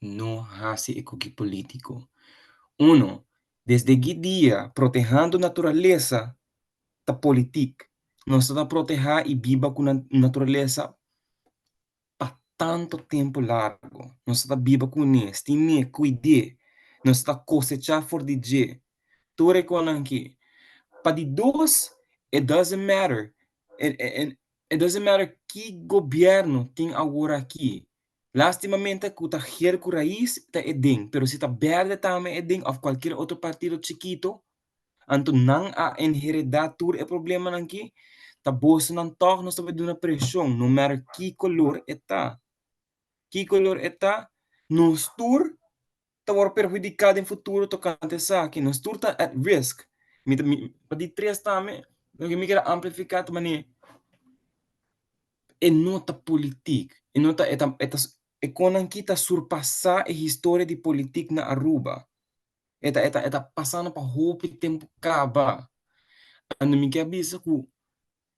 No hasi e koki polítiko. Uno, desde ki dia protehando naturalesa ta politik? Nos ta protehá i biba ku naturalesa pa tanto tempu largu. Nos ta biba kuné, stim'é, kuid'é. Nos ta kosechá for di dje. Tur e konan aki. Pa di dos, it doesn't matter. It doesn't matter ki gobièrnu tin awor aki. Lástimamente ku ta geel ku rais ta e den, pero si ta bèrdè tambe e den òf kualkier otro partido chikito, anto nan a enheredá tur e problemanan aki, ta bosonan tòg nos ta bai duna preshon, no matter ki kolor e ta. Ki kolor e ta, nos tur ta wòrdu perhudiká den futuro tokante esaki. Nos tur ta at risk. Mi ta, mi, pa di tres tambe, loke mi kier a amplifiká ta manera e no ta politik, e no ta, e ta, e ta, e konan ki ta surpasá e historia di politik na Aruba. E ta, e ta, e ta pasando pa hopi tempu kaba. Anto mi kier bisa ku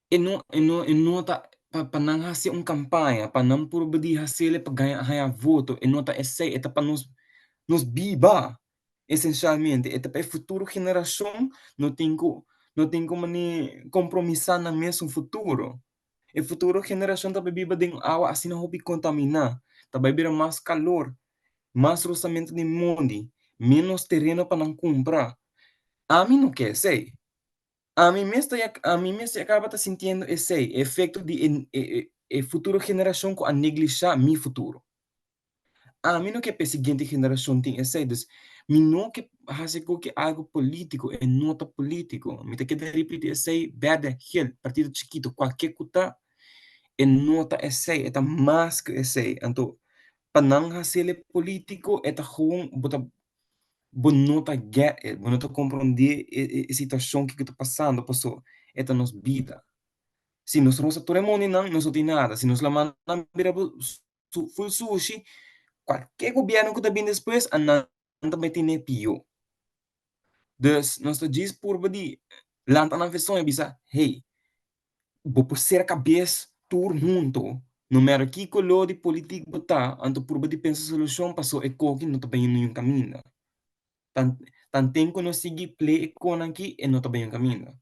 e no, e no, e no ta pa, pa nan hasi un kampaña, pa nan purba di hasele pa gaña, haña voto, e no ta esei, e ta pa nos, nos biba esensialmente, e ta pa e futuro generashon no tin ku, no tin ku mane kompromisá nan mesun futuro. E futuro generashon ta bai biba den awa asina hopi kontaminá, ta bai bira mas kalor, mas rosamentu di mondi, ménos tereno pa nan kumpra. Ami no ke esei. Ami mes ta ya, ami mes ya kaba ta sintiendo esei, e efekto di e, e, e futuro generashon ku a neglishá mi futuro. Ami no ke pa e siguiente generashon tin esei, dus mi no ke hasi koke algu polítiko, e no ta polítiko. Mi ta keda ripití esei bèrdè, gel, partido chikito, kualke ku ta, e no ta esei, e ta mas ku esei. Anto pa nan hasiel e polítiko e ta gewoon bo ta bo no ta get it, bo no ta komprondé e e situashon kiko ta pasando paso e ta nos bida. Si nos rosa tur e mondinan nos no tin nada, si nos lamannan bira ful sushi, kualke gobièrnu ku ta bini despues a nan ta bai tene pió. Dus nos ta djis purba di lanta nan feson i bisa, hey, bo por sera kabes tur hunto, no matter ki koló di politik bo ta, anto purba di pensa solushon paso e koki no ta bai niun kaminda. Tan tanten ku nos sigui play e konan aki e no ta bai niun kaminda.